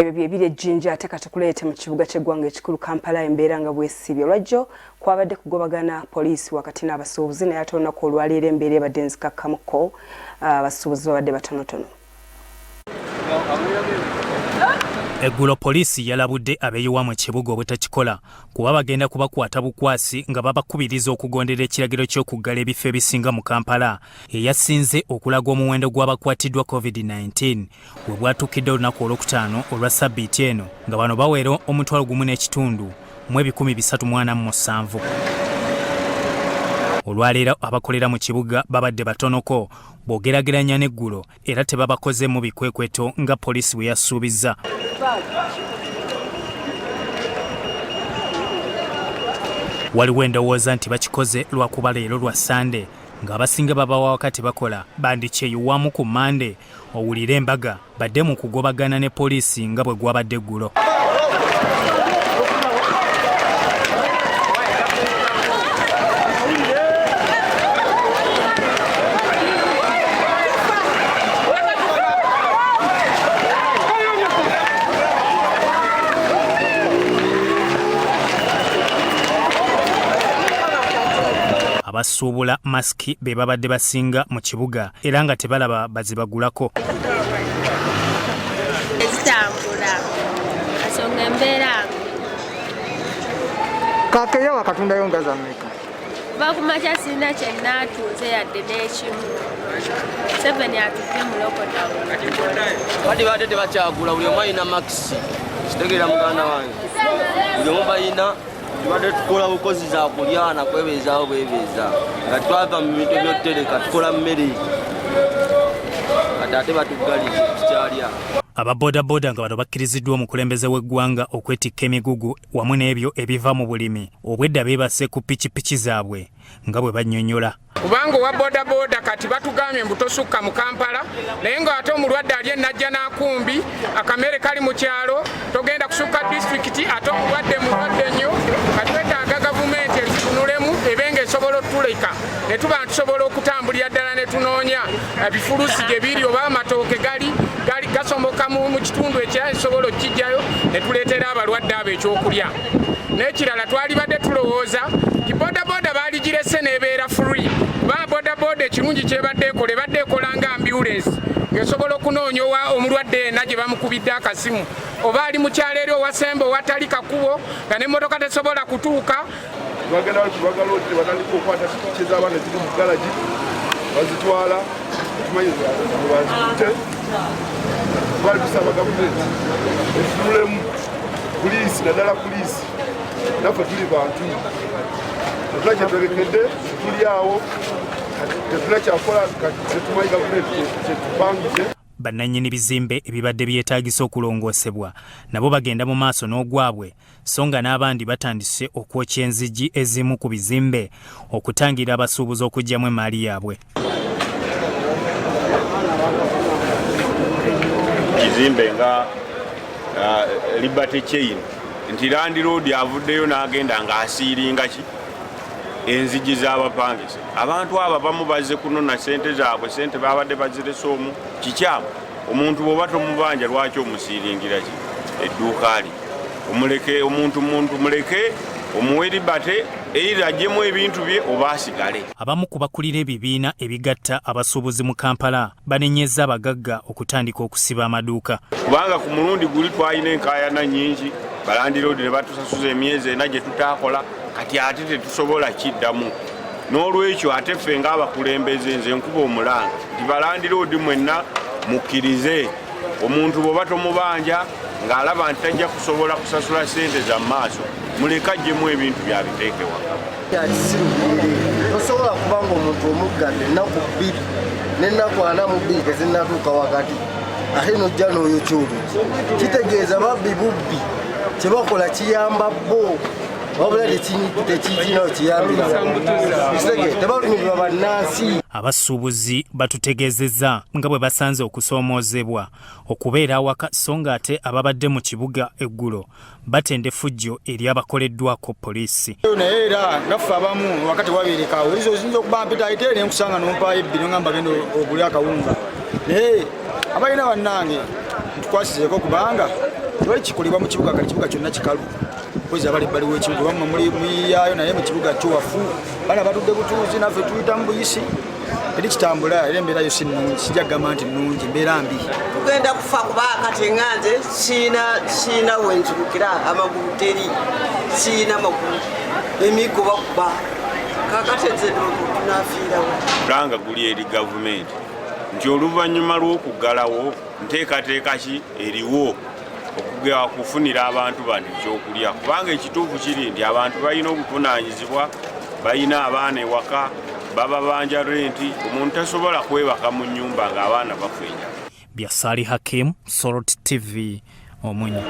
Ebyo bye biri ejjinja ate katukuleete mu kibuga ky'eggwanga ekikulu Kampala embeera nga bwesiibye. Olwajjo kwabadde kugobagana poliisi wakati n'abasuubuzi naye ate olunaku olwaleero embeera ebadde nzikakkamuko abasuubuzi babadde batonotono. Eggulo poliisi yalabudde abeeyiwa mu kibuga obutakikola kuba bagenda kubakwata bukwasi nga babakubiriza okugondera ekiragiro ky'okuggala ebifo ebisinga mu Kampala eyasinze okulaga omuwendo gw'abakwatiddwa COVID-19 we bwatuukidde olunaku olwokutaano olwa ssabbiiti eno nga bano bawera 13,347. Olwaleero abakolera mu kibuga babadde batonoko bw'ogerageranya n'eggulo era tebabakozeemu bikwekweto nga poliisi bwe yasuubizza. Waliwo endowooza nti bakikoze lwakuba leero lwa Ssande ng'abasinga babawa waka tebakola bandikyeyiwamu ku Mmande owulire embaga badde mu kugobagana ne poliisi nga bwe gwabadde eggulo. Abasuubula masiki be babadde basinga mu kibuga era nga tebalaba bazibagulako. Ezitambula asonga embeera kakeyo wakatundayo nga za mmeka? Bakumakya sirina kye naatunze yadde n'ekimu. Seven atudde mu lockdown. Kati baate tebakyagula buli omu alina makisi kitegeera muganda wange buli omu balina tubadde tukola bukozi za kulya na kwebeezaawo bwebeeza nga twava mu bintu ebyokutereka tukola mmere kati ate batuggalidde tukyalya. Aba bodaboda nga bano bakkiriziddwa omukulembeze w'eggwanga okwetikka emigugu wamu n'ebyo ebiva mu bulimi obwedda beebase ku pikipiki zaabwe nga bwe bannyonnyola. Kubanga owa bodaboda kati batugambye mbu tosukka mu Kampala, naye nga ate omulwadde ali e Najjanankumbi, akamere kali mu kyalo, togenda kusukka disitulikiti, ate omulwadde mulwadde nnyo. Kati twetaaga gavumenti etutunulemu ebe nga esobola otuleka ne tuba nga tusobola okutambulira ddala ne tunoonya ebifulusi gye biri oba amatooke gali gasomoka mu kitundu ekirala tusobola okukijjayo ne tuleetera abalwadde abo ekyokulya. N'ekirala twalibadde tulowooza nti bodaboda baaligirese n'ebeera free, kuba bodaboda ekirungi kyebadde ekola ebadde ekola nga ambulensi ng'esobola okunoonya omulwadde yenna gye bamukubidde akasimu oba ali mu kyalo eri owasemba owatali kakubo nga n'emmotoka tesobola kutuuka. Bagenda bagala batandika okukwata pikipiki z'abaana eziri mu galagi bazitwala tumanyi bazikutte. Twali tusaba gavumenti etunulemu puliisi naddala puliisi naffe tuli bantu tetulina kyetwerekedde tuli awo tetulina kyakola tetumanyi gavumenti kyetupangise. Bannannyini bizimbe ebibadde byetaagisa okulongoosebwa nabo bagenda mu maaso n'ogwabwe so nga n'abandi batandise okwokya enzigi ezimu ku bizimbe okutangira abasuubuzi okuggyamu emmaali yaabwe. Kizimbe nga Liberty Chain nti landiroodi avuddeyo n'agenda ng'asiiringa ki enzigi z'abapangisa. Abantu abo abamu bazze kunona ssente zaabwe, ssente babadde bazirese omu kikyamu. Omuntu bw'oba tomubanja lwaki omusiiringira ki edduuka lye? Omuleke omuntu muntu muleke omuwe libate either aggyemu ebintu bye oba asigale. Abamu ku bakulira ebibiina ebigatta abasuubuzi mu Kampala banenyezza abagagga okutandika okusiba amaduuka. Kubanga ku mulundi guli twalina enkaayana nnyingi, balandiroodi ne batusasuza emyezi ena gye tutaakola, kati ate tetusobola kiddamu. N'olwekyo ate ffe ng'abakulembeze nze nkuba omulanga nti balandiroodi mwenna mukkirize omuntu bw'oba tomubanja ng'alaba nti tajja kusobola kusasula ssente za maaso, muleke aggyemu ebintu byabiteeke waka. Tosobola kubanga omuntu omuggadde ennaku 2 n'ennaku 42 tezinnatuuka wakati ate n'ojja n'oyokya olugi, kitegeeza babbi bubbi, kye bakola kiyamba bo wabula tekirina kiyambira tebalumirirwa bannansi. Abasuubuzi batutegeezezza nga bwe basanze okusoomoozebwa okubeera awaka so ng'ate ababadde mu kibuga eggulo batenda effujjo eryabakoleddwako poliisi. Naye era nga ffe abamu wakati wabeerekawo oyinza oyinza okuba mpita ayite ne nkusanga n'ompaayo ebbiri ngamba genda ogule akawunga, naye abalina bannange ntukwasizeeko kubanga Tewali kikolebwa mu kibuga kati kibuga kyonna kikalu. Mpozi abali ebbali w'ekibuga bamwe muli muyiyayo naye mu kibuga kyo wafu. Baana batudde butuuzi naffe tuyita mu buyisi. Teri kitambula era embeera yo si nnungi sijja kugamba nti nnungi mbeera mbi. Tugenda kufa kuba kati nga nze siina siina wenzibukira amagulu teri siina magulu emiggo bakuba kakati nze tunafiirawo. Mulanga guli eri gavumenti nti oluvannyuma lw'okuggalawo nteekateeka ki eriwo okufunira abantu bano ekyokulya kubanga ekituufu kiri nti abantu balina obuvunaanyizibwa balina abaana ewaka bababanja renti omuntu tasobola kwebaka mu nnyumba ng'abaana bafa enjala. Bya Sali Hakim, Salt TV, Omunye.